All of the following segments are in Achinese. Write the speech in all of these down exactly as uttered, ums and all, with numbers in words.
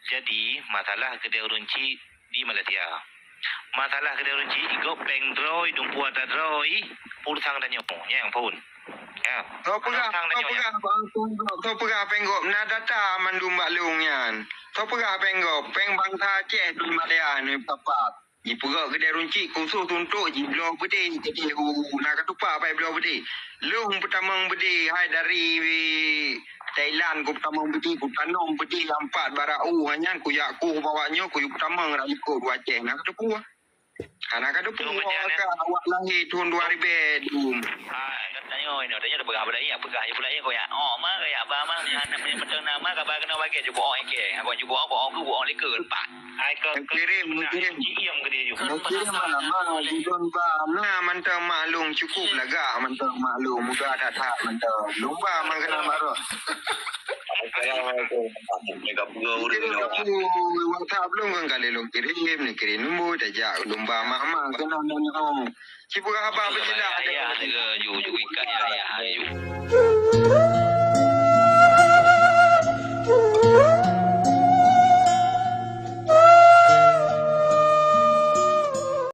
Jadi, masalah keudè ureueng chik di Malaysia. Masalah keudè ureueng chik, i gob péng droe, dumpeue ata droe, pulsa geutanyoe, nyang phôn. Ya. Soe peugah, soe peugah, bang, soe peugah péng gob? Na data mandum bak lôn nyan. Soe peugah péng gob? Péng bansa Aceh di Malaysia nyoe sapat. Jipeugah keudè ureueng chik khusos untuk jibloe beudé, keudè u, na ka tupak pai bloe beudé. Lôn peutamong beudé hai dari Thailand, kupeutamong beudé, kutanom beudé lam pat bara u, nyan kujak kueh bak awak nyoe, kuyue peutamong rot likot u Aceh. Na ka teupeue? Hana ka teupeue awak, awak lahé thôn dua ribèe dum. Ah, tanyoe inoe, tanyoe tapeugah bak laén, peugah ju bak laén, kujak, oh, ma, kujak ba, ma, aneuk mantong na, ma, kaba keunoe bagèe, ju bak oh, ikèe. Aku ju bak oh, bak oh, ku bak oh, likot, pat. Ai ka, ka kirim, kirim. Kirim mana, ma, di lôn ba, na mantong mak lôn, cukup lagak mantong mak lôn, muda that-that mantong. Lôn ba mangkana marot. Assalamualaikum. Ni ka peugah ureueng nyoe. Kirim ka peugah, WhatsApp lôn kan kali lôn kirim, ni kirim nombor, tajak lôn ba mak-mak keunan nyoe. Sipeugah haba beujeulaih. Ayah, ayah, ju, ju ikat, ayah, ayah, ju.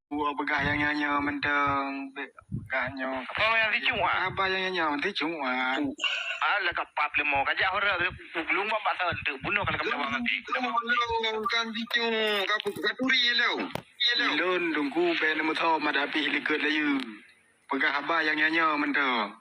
Dua peugah nyang nyoe mantong, bèk peugah nyoe. Oh, nyang sicuek, ah? Haba nyang nyoe mantong sicuek, ah. Ah, lagak pap leumo. Kajak horeuh, lôn bak bak teuk bunoe kalau kena bang nanti. Lôn kan sicuek, ka pu-, ka turi lôn. Lôn tunggu bèk neumeuthom mat abéh likot layeue. Peugah haba nyang nyoe mantong.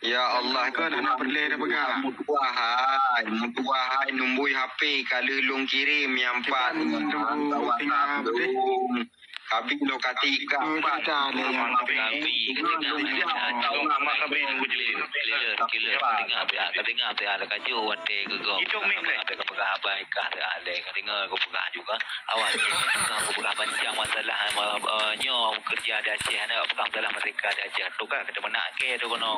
Ya Allah, kon hana peureulèe tapeugah. Meutuwah hai, meutuwah hai, nombor H P ka lheueh lôn kirim nyang pat nyan, WhatsApp lôn. Kabin lokasi ka pat. Itu cerita dia yang Ama Kabin, Ama Kabin, Bujlin. Kila, kila, ka dengar, ka dengar, ka dengar, ka dengar, ka dengar, ka dengar, ka dengar, ka peugah haba kah teualèh, ka deungoe kupeugah juga. Awak ni teuka kupeugah pancang masalah, eh, nyoe keureuja di Aceh, hana peugah masalah merdeka di Aceh. Tu kan kata meunak ke tu kono.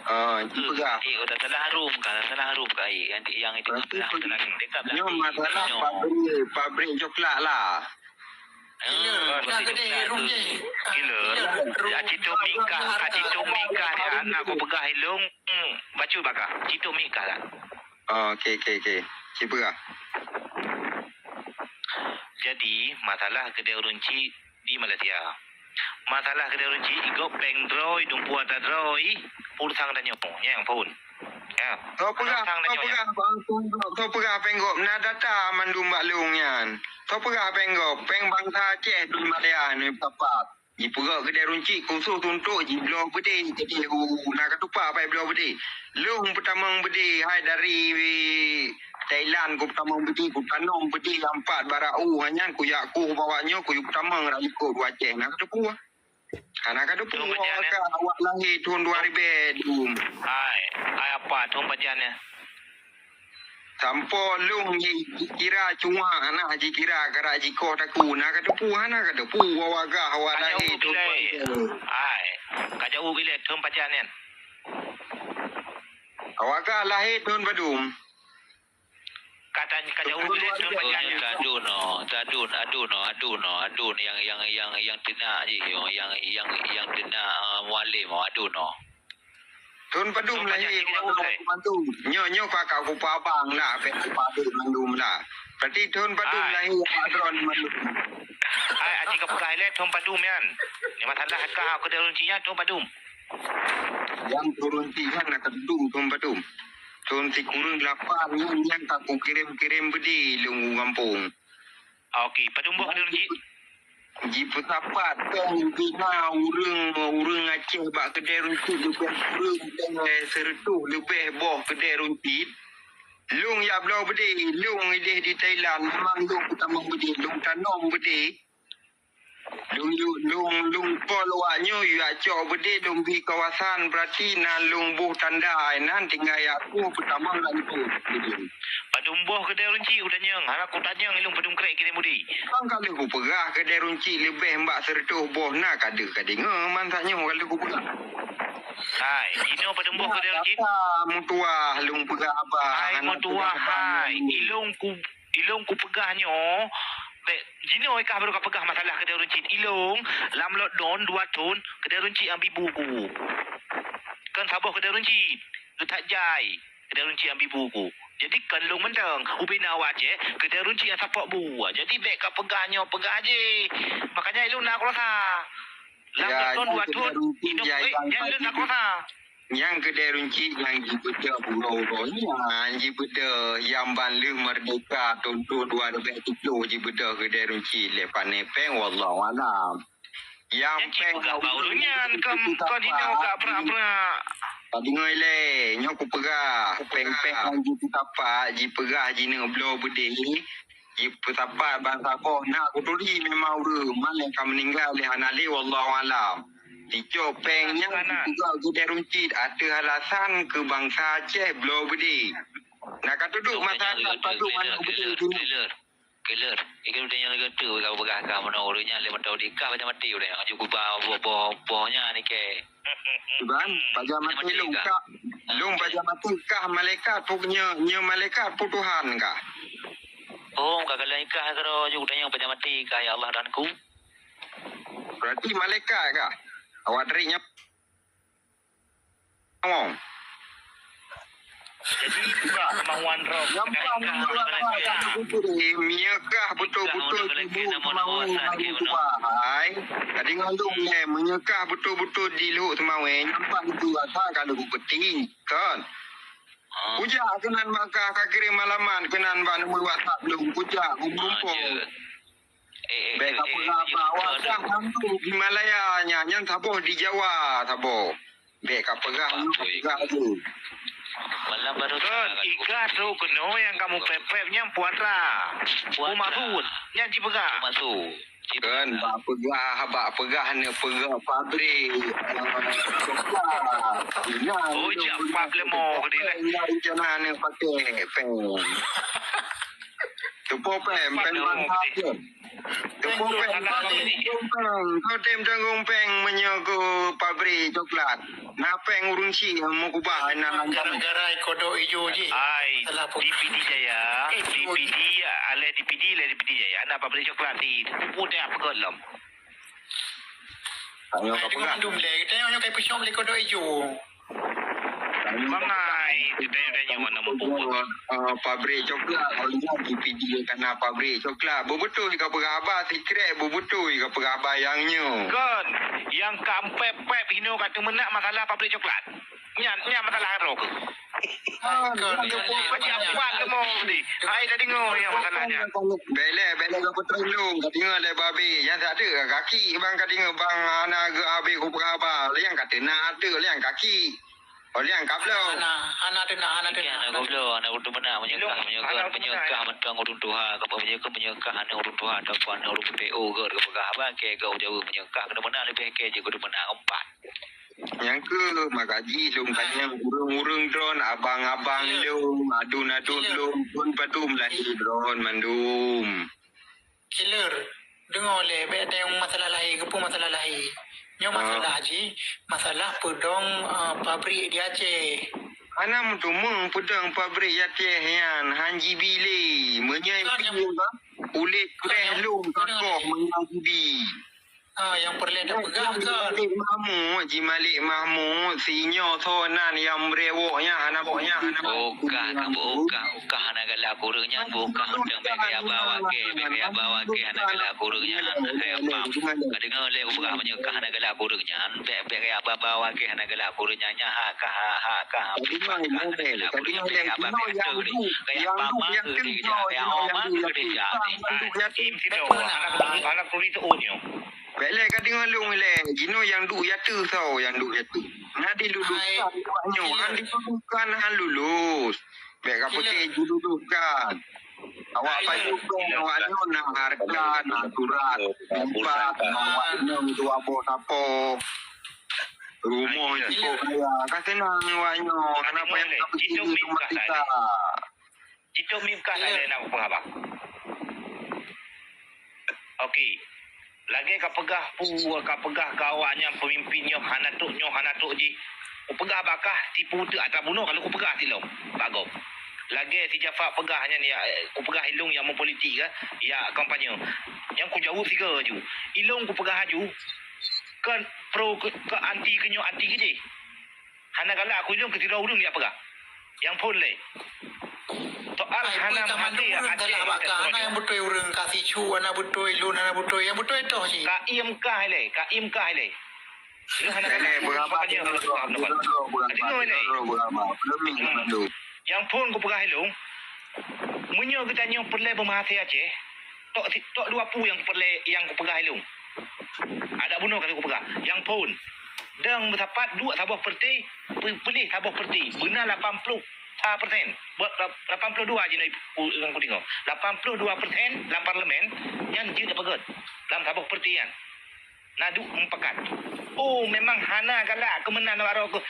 Ah, itu peugah. Eh, udah salah harum kah, salah harum kah, eh, yang, yang itu berarti masalah merdeka nyoe masalah pabrik, pabrik coklat lah. Gila, dah gede rumah. Gila. Aci Tommy kah, Aci Tommy kah, anak kupeugah ilong, hmm, bacut bakah. Aci Tommy kah lah. Oh, okey, okey, okey. Sipeugah. Jadi, masalah keudè ureueng chik di Malaysia. Masalah keudè ureueng chik, i gob péng droe, dumpeue ata droe, pulsa geutanyoe, nyang phôn. Ya. Soe peugah, soe peugah, bang, soe peugah péng gob? Na data mandum bak lôn nyan. Soe peugah péng gob? Péng bansa Aceh di Malaysia nyoe sapat. Jipeugah keudè ureueng chik khusos untuk jibloe beudé, keudè u, na ka tupak pai bloe beudé. Lôn peutamong beudé hai dari Thailand, kupeutamong beudé, kutanom beudé lam pat bara u, nyan kujak kueh bak awak nyoe, kuyue peutamong rot likot u Aceh, na ka teupeue. Hana ka teupeue awak, awak lahé thôn dua ribèe dum. Hai, hai apa thôn pajan nyan? Sampoe lôn jikira cuma hana jikira, karak jikoh takue, na ka teupeue, hana ka teupeue, awak gah, awak lahé thôn padum. Hai, ka jaweueb ilèe thôn pajan nyan? Awak gah lahé thôn padum? Ka ta-, ka jaweueb ilèe thôn pajan nyan? Tadun oh, tadun, adun oh, adun oh, adun nyang, nyang, nyang, nyang teunak jih, nyang, nyang, nyang teunak, ah, Mualem oh, adun oh. Thôn padum lahé awak droeneuh mandum? Nyoe, nyoe ka, ka kupeuabang lah, bèk kupadum mandum lah. Berarti thôn padum lahé awak droeneuh mandum? Hai, aci kapeugah ilèe thôn padum nyan. Nyang masalah ka keudè ureueng chik nyan thôn padum? Nyang keudè ureueng chik nyan na keudum thôn padum. Thôn sikureueng lapan nyan, nyan ka kukirém-kirém beudé lôn u gampông. Ah, okey. Padum boh keudè ureueng chik? Jipeusapat péng bina ureueng, ureueng Aceh bak keudè ureueng chik leubeh kureueng lé seureutôh leubeh boh keudè ureueng chik. Lôn jak bloe beudé, lôn idéh di Thailand, memang lôn peutamong beudé, lôn tanom beudé. Lôn, lôn, lôn, lôn pol awak nyoe, jak cok beudé, lôn bri kawasan, berarti na lôn boh tanda, nan tinggai aku peutamong lam tu. Padum boh keudè ureueng chik kutanyong, hana kutanyong ilôn padum krek keudè ureueng chik. Kan ka lheueh kupeugah keudè ureueng chik leubeh bak seureutôh boh na ka deuh ka deungoe, man tanyoe ka lheueh kupeugah. Hai, jinoe padum boh keudè ureueng chik? Meutuwah lôn peugah haba. Hai, meutuwah hai. Ilôn ku, ilôn kupeugah nyoe, bèk jinoe kah baru kapeugah masalah keudè ureueng chik. Ilôn lam lockdown dua thon keudè ureueng chik nyang bi bu ku. Kon saboh keudè ureueng chik, geuthat jai. Keudè Runcit nyang bi bu ku. Jadi kon lôn mantong, ubena awak Aceh, keudè Runcit nyang sapok bu. Jadi bèk kapeugah nyoe peugah jih. Makanya ilôn na kuasa. Lam Ya, dua thôn, nyang dua keudè thôn, Runcit, inong ya, eh, yang nyan lôn na kuasa. Nyang keudè Runcit nyang jibeudôh uroe-uroe nyan, jibeudôh nyang ban lheueh merdeka thôn dua ribèe siplôh jibeudôh keudè Runcit lé Pane Pèng, wallahu alam. Nyang Nyang cit péng peugah bak ureueng nyan, kon, kon inoe gak prak-prak. Ka deungoe lé, nyoe kupeugah, péng-péng nyang jipeusapat, jipeugah jineuk bloe beudé, jipeusapat ban saboh na kuturi memang ureueng, malèe ka meuninggai lé hana lé, wallahu alam. Dicok péng nyan jipeugah keudè Runcit ateueh alasan keu bansa Aceh bloe beudé. Na ka tudok masyarakat padum aneuk beudé. Keuleur, ikeu ureueng nyang lagèe tu ka peugah kah meunoe ureueng nyan lé mantong di kah pajan maté ureueng nyan. Aju kuba boh-boh, boh nyan ikei. Tuban, pajan maté lôn kah. Lôn pajan maté kah malaikat pun nyoe, nyoe malaikat pun Tuhan kah. Oh, ka kalian ikah keudroe aju kutanyong pajan maté kah ya Allah Tuhanku. Berarti malaikat kah? Awak dari nyang Jadi, bak kemauan roh. Nyang paling berat, meunyoe kah beutôi-beutôi di Lhok Seumawé ngon Tuba, hai. Jadi ngon lôn nyan, meunyoe kah beutôi-beutôi di Lhok Seumawé, nyang paling berat, ha, ka lôn peuting, kon. Kujak keunan bak kah, ka kirém alamat keunan bak nomor WhatsApp lôn, kujak, kumeureumpok. Bèk kapeugah haba, awak kah mandum di Malaya nyan, nyan saboh di Jawa saboh. Bèk kapeugah, peugah tu. Malam baru Kon, ikah tu keunoe nyang kamoe pèp-pèp nyan puatra. Puatra. Umasun, nyan jipeugah. Umasun. Kon, bak peugah, bak peugah ni peugah pabrik. Oh, jak pap lemo ke dia lah. Rencana ni pakai pèng. Teupeu pèng, pèng bansa pun. Teupeu pèng, kau tem tanggong pèng meunyoe keu pabrik coklat. Na pèng ureueng chik meukeubah inan lam kamoe. Gara-gara kodok ijo jih. Ai, di Pidie Jaya, di Pidie, alèh di Pidie, alèh di Pidie Jaya. Na pabrik coklat di, peue dak peugöt lom. Tanyoe ka peugah. Mandum lé, tanyoe nyoe kai peucok lé kodok ijo. Bangai, tanyoe-tanyoe mana muphom. Ah, pabrik coklat, awaknyan di Pidie ka na pabrik coklat. Beubeutôi ka peugah haba, sikrék beubeutôi ka peugah haba nyang nyoe. Kon, nyang ka pèp-pèp hinoe ka teumeunak masalah pabrik coklat. Nyan, nyan masalah droe keuh. Ah, nyan, nyan, nyan, nyan. Hai, ka deungoe nyang masalah nyan. Bèk lé, bèk lé ka peutrön lôn, ka deungoe lé babé. Nyang sadeuk ka kaki bang ka deungoe bang hana geu abéh kupeugah haba. Nyang ka teunak ateuk, nyang kaki. Oh, nyang ka bloe. Hana, hana teunak, hana teunak. Hana gobloe, hana gobloe meunan meunyeukah, meunyeukah, meunyeukah mantong ureueng tuha, ka meunyeukah, meunyeukah aneuk ureueng tuha, ataupun aneuk ureueng putéh, oh, gèt ka peugah haba, kèe gèt jaweueb meunyeukah, keuneuk meunan leubeh kèe jeuet keuneuk meunan. Empat. Nyang keuh, maka jih lôn tanyong ureueng-ureueng droen, abang-abang lôn, aduen-aduen lôn, phôn padum lahé droen mandum. Kiler, deungoe lé, bèk tanyong masalah lahé, keupeue masalah lahé. Nyoe masalah jih, masalah peudong, eh, pabrik di Aceh. Hana meuteumèe peudong pabrik di Aceh nyan, han jibi lé. Meunyoe ulèe kreh lôn kakoh meunyoe jibi. Ah, nyang peureulèe tapeugah kon. Malik Mahmud, ji Malik Mahmud, sinyoe soe nan nyang meurewok nyan, hana bok nyan, hana bok. Okah, ka bok okah, okah hana galak ureueng nyan, bok okah mantong bèk gaya bawa ke, bèk gaya bawa ke, hana galak ureueng nyan, hai apam. Ka deungoe lé bok okah meunyoe kah hana galak ureueng nyan, bèk, bèk gaya bawa ke, hana galak ureueng nyan, nyan hak kah, hak, hak kah, hak kah, hana galak ureueng nyan, bèk gaya bawa ke, gaya pama ke, gaya oma ke, gaya. Tim sinoe, anak, anak turi teu nyoe. Bèk lé ka deungoe lôn ilèe, jinoe nyang duek ateueh soe nyang duek ateueh. Na diluluskan awak nyoe, han diluluskan han lulus. Bèk ka peuke diluluskan. Awak pajoh awak nyoe na harta, na surat, tempat, awak nyoe dua boh sapo. Rumoh jipok kaya, ka seunang awak nyoe. Kenapa nyang ka peuke di rumah kita? Jitôb mim kah lagèe na peue haba. Oke. Lagèe ka peugah pu-, ka peugah keu awak nyan peumimpin nyoe hana trôk nyoe hana trôk jih. Kupeugah bak kah tipu teuk atra bunoe ka lôn kupeugah silom bak gob. Lagèe si Jafar peugah nyan ya, eh, kupeugah ilôn nyang meupolitik ka, ya kampanye. Nyang kujaweueb sigoe aju. Ilôn kupeugah aju, kon pro ke, ke anti keu nyoe anti keu jih. Hana galak aku ilôn keu sidroe ureueng jak peugah. Nyang phôn lé. Soal hana meuhasé Aceh. Hana nyang beutôi ureueng ka sicu, hana beutôi lôn, hana beutôi. Nyang beutôi toh cit. Ka ie Meukah lé, ka ie Meukah lé. Lôn hana keuneuk beurapa. Deungoe lé. Nyang phôn kupeugah lôn. Meunyoe geutanyoe peureulèe beumeuhasé Aceh, tok si-, tok dua peue nyang peureulèe nyang kupeugah lôn. Adak bunoe ka kupeugah. Nyang phôn. Dong meusapat duek saboh peureutè, pu-, puléh saboh peureutè. Beuna lapan ploh sa persen. Buet lap-, lapan ploh dua jinoe pu-, nyang kudeungoe. Lapan ploh dua persen lam parlemen nyan jeuet tapeugöt lam saboh peureutè nyan. Na duek mupakat. Oh, memang hana galak keu meunan baroe keuh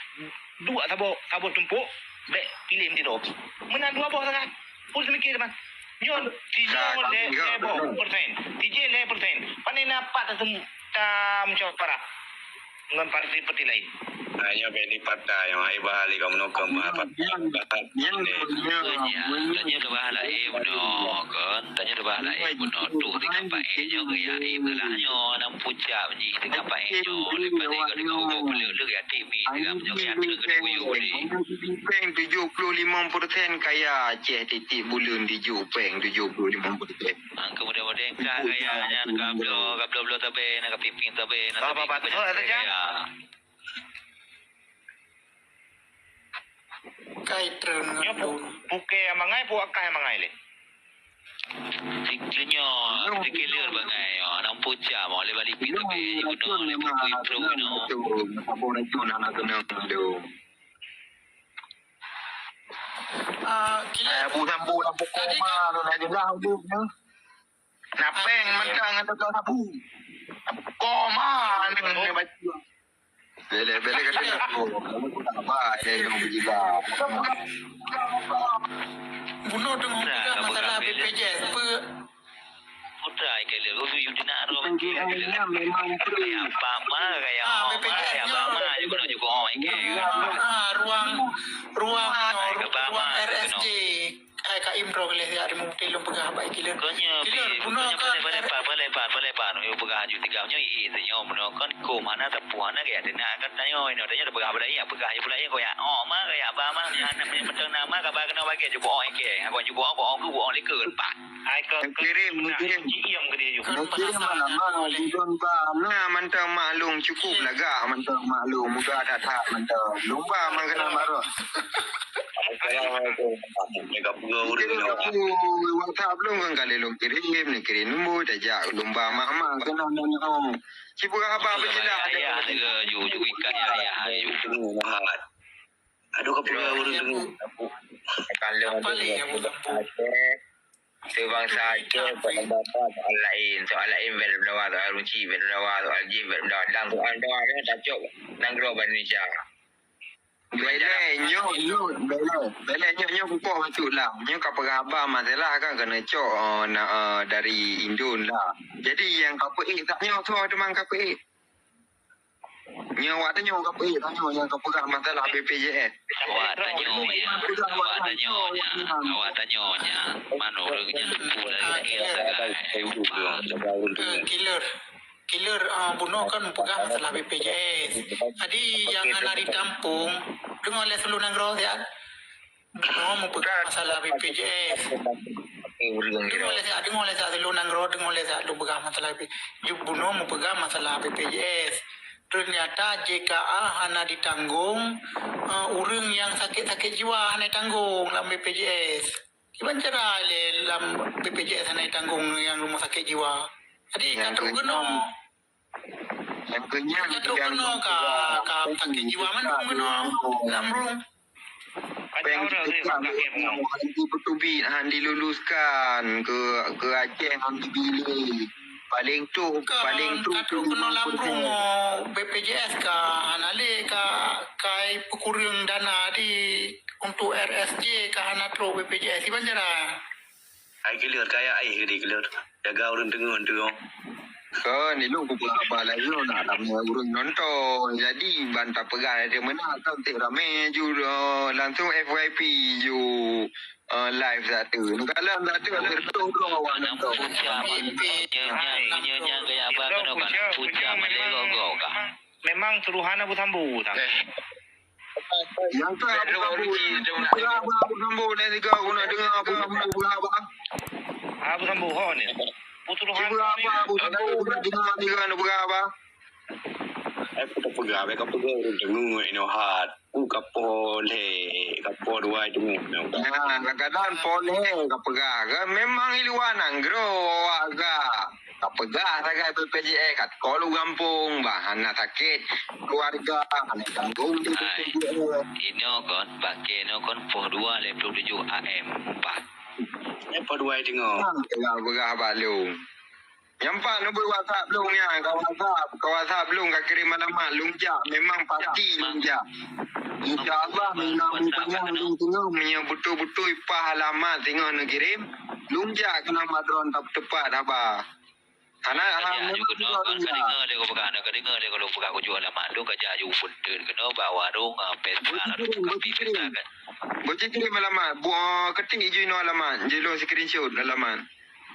duek saboh, saboh tumpôk, bèk piléh meusidroe. Meunan dua boh sagai. Ulôn seumiké teuma. Nyoe, si nyoe lhèe, lhèe boh persen. Si jih lhèe persen. Pane na pat tasem-, tameusyawara ngon partai-partai laén. Nah, nyoe bèk di partai, nyoe hai bah lé kamoe nokong bah partai. Nyan, nyan, nyan. Tanyoe leubeh laén bunoe kon, tanyoe leubeh laén bunoe tu tinggai paéh nyoe geuya éh beulah nyoe nam pucak jih tinggai paéh nyoe leupah nyoe ka tinggai uroe peuleueh leueh ya timi tinggai nyoe geuya treuk keu buyuek deh. Peng tujuh puluh lima persen kaya Aceh titik buleuen tujuh peng tujuh puluh lima persen. Angka muda-muda kah kaya nyan ka bloe, ka bloe-bloe tabé, na ka pimpin tabé, na tabé kaya. Kai treun ngon lôn. Pukée mangai, puak kai mangai lé. Tikeu nyoe, tikeu lheueh bangai nyoe, nam pucak mo lé bali pi tapi guna lé pukui pro ino. Ah, kila. Abu sambu lam pokok ma, nak jelas hidup ni. Napeng mentang ada kau sabu. Koma ni baca. Bele-bele kata aku. Apa dia yang gila? Bunoe teungoh peugah masalah B P J S. Putra ke le lu yu dina ro. Memang apa ma kaya apa ma juga juga orang ke. Ah, ruang, ruang, ruang R S J. Hai ka improh lé ya di mukti lôn peugah bak ikilon. Kilon bunoe kan. Boleh pan, boleh pan, boleh pan. Yu peugah aju tiga nyoe i tu nyoe bunoe kan kum hana teupue hana gaya dena kan tanyoe ino tanyoe peugah bala iya peugah yu bala iya koyak. Oh ma gaya ba ma ni hana punya betul nama ka ba kena bagi aju bohong ike. Aku aju bohong bohong ku bohong leke lepas. Ai ka kirim kirim. Iem ke dia aju. Kirim lama di don ba na mantang maklum cukup lagak mantang maklum muda that that mantang. Lumba mah kena marah. Assalamualaikum. Mereka pura urut ni. Aku WhatsApp belum kan kali lom kirim ni kirim nombor dah jak lumba mak-mak kena nanya. Cuba apa berjelas ada. Ayah, ayah, ayah, ayah, ayah. Aduh, kau pura urut ni. Kalau apa lagi yang aku Seubangsa Aceh, soal bapa, soal laén. Soal laén, bèk meudawa, soal ruci, bèk meudawa, soal jih, bèk meudawa. Dan soal meudawa nyoe tacok nanggroe bak Indonesia. Belai, nyoe, nyoe, belai. Belai, nyoe, nyoe kukoh bacut lah. Nyoe ka peugah haba masalah kan keuneuk cok, oh, na, eh, dari Indon lah. Jadi, nyang ka peuék sak nyoe, soe teuma ka peuék? Nyoe awak tanyoe ka peuék, tanyoe nyang ka peugah masalah B P J S. Awak tanyoe, ya. Awak tanyoe, ya. Awak tanyoe, ya. Man ureueng nyang teupeu lagèe sagai. Eh, Kiler. Kiler, ah, bunoe kan peugah masalah B P J S. Jadi, nyang hana ditampung, deungoe lé seuluruh nanggroe siat. Bunoe meupeugah masalah B P J S. Deungoe lé siat, deungoe lé siat, seuluruh nanggroe deungoe lé siat lôn peugah masalah B P J S. Bunoe meupeugah masalah B P J S. Ternyata J K A hana ditanggong, eh, ureueng nyang sakét-sakét jiwa hana ditanggong lam B P J S. Kiban cara lé lam B P J S hana ditanggong nyang rumoh sakét jiwa. Jadi, ka trok keunoe. Nyang keunyan nyang ka, ka sakét jiwa mandum keunoe lam rumoh. Peng dipeucah lé nyoe, han dipeutubi, han diluluskan keu, keu Aceh han dibilé. Paleng trôh, paleng trôh ka trôh keunoe lam rumoh B P J S ka hana lé ka, ka peukureueng dana di untuk R S J ka hana trôh B P J S. Kiban cara? Ai Kiler, kaya ai gede Kiler. Jaga ureueng teungoh-teungoh. Kon, ilong kupeugah haba laju nak ramé ureueng nonton. Jadi, ban tapeugah lagèe meunan, kan cit ramé ju, eh, langsung F Y P ju, eh, live satu. Neukalon satu, hampir tujoh droe awak nonton. Pucak, nyoe, nyoe, nyoe, nyoe, gaya abang keunoe kan. Pucak, memang, memang suruhan Abu Sambu, Sam. Eh. Nyang ka Abu Sambo, peugah haba Abu Sambo, dan tiga guna dengar Abu Sambo peugah haba. Abu Sambo ho ni. Putus rohan. Cuba haba Abu Sambo, dengar tiga guna peugah haba. Eh, ka peugah, ka peugah ureueng teungeut inoe hat. Ku ka poh lhèe, ka poh dua teungeut. Nah, kadang-kadang poh lhèe ka peugah. Kan memang i luwa nanggroe awak ka. Ka peugah sagai B P J S, ka teuka lôn gampông, bah hana sakét keluarga, hana tanggong di B P J S. Inoe kon, bak inoe kon poh dua lhèe ploh tujoh A M, bah. Eh, poh dua teungoh. Nah, ka peugah bak lôn. Nyang pat neubri WhatsApp lôn nyan, ka WhatsApp, ka WhatsApp lôn, ka kirém alamat, lôn jak, memang pasti lôn jak. Insya Allah, meunyoe lôn teungoh, meunyoe beutôi-beutôi paih alamat teungoh neukirém, lôn jak keunan bak droen teupat haba. Hana, hana, ka deungö lé geupeugah, ka deungö lé geupeugah kujak alamat lôn, ka jak ju peuntreun keunoe bak warong, ah, pesta, lalu buka pi pesta kan. Beuci kirém alamat, bu, ah, ketik ju inoe alamat, jih lôn screenshot alamat.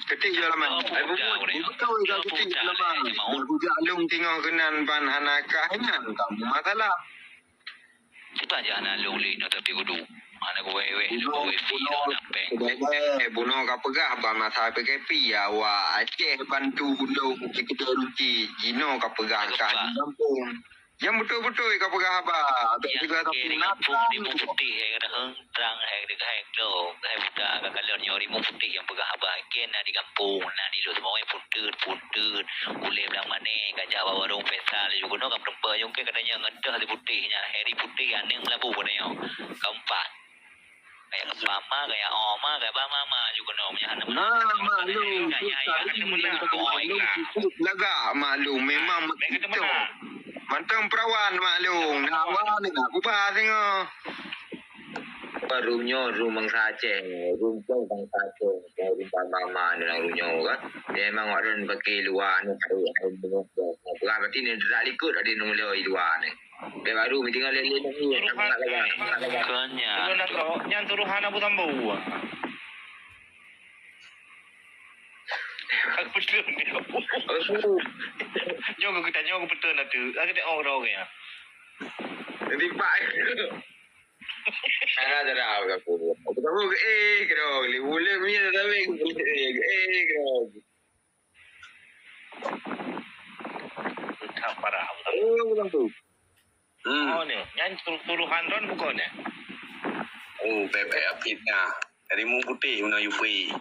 Ketik ju alamat. Ai, beutôi ka ketik alamat. Dah kujak lôn teungoh keunan ban hana ka ingat kamu masalah. Cuba aja hana lôn lé nyoe tapi kudu. Hana kuweh-weh lôn wifi lôn napeng. Eh, bunoe ka peugah ban masa P K P ya, awak Aceh bantu lôn sikeudeh ruti. Jinoe ka peugah ka di gampông. Nyang beutôi-beutôi ka peugah haba. Abéh juga ka peugah di gampông, rimueng putéh, hai kata, heueng, trang, hai kata, hai kata, hai buta, ka kalon nyoe rimueng putéh nyang peugah haba. Kèe na di gampông, na di lôn seumawé, punteut, punteut, ulèe blang mané, ka jak bak warong pesta laju keunoe, ka meuteumpat nyang kèe, kata nyan ngon teuh di putéh nyan, hai ri putéh, aneuk meulabu kata nyoe. Ka meupat. Kaya ba ma, kaya o ma, kaya ba ma ma ju keunoe, meunyo hana meunan. Nah, maklum, kaya, kaya, hana meunan, kaya, kaya. Lagak maklum, memang meunan. Mantong perawan maklum. Nah, awak ni nak kubah tengok. Baru nyoe rumah Aceh, rumah bangsa Aceh, rumah mama ni lah rumah nyoe kan. Memang awak dah pakai luar ni, hari, hari ni, berarti ni dah ikut ada nunggu luar ni. Bèk baru, meutinggai lé-lé lagi, semangat lagi, semangat lagi. Kon nyan. Nyan tuduhan Abu Sambo. Aku betul ni. Nyoe aku tanya, aku betul lah tu. Aku tak orang ya. Jadi, Pak. Salah dah dah aku. Aku tahu ke, eh, kena. Boleh, boleh, boleh, eh, kena. Parah. Oh, bilang tu. Hmm. Oh, ni. Nyan tu-, tuduhan droen bukan, eh? Oh, bèk-bèk fitnah. Dari mu putih, guna you free.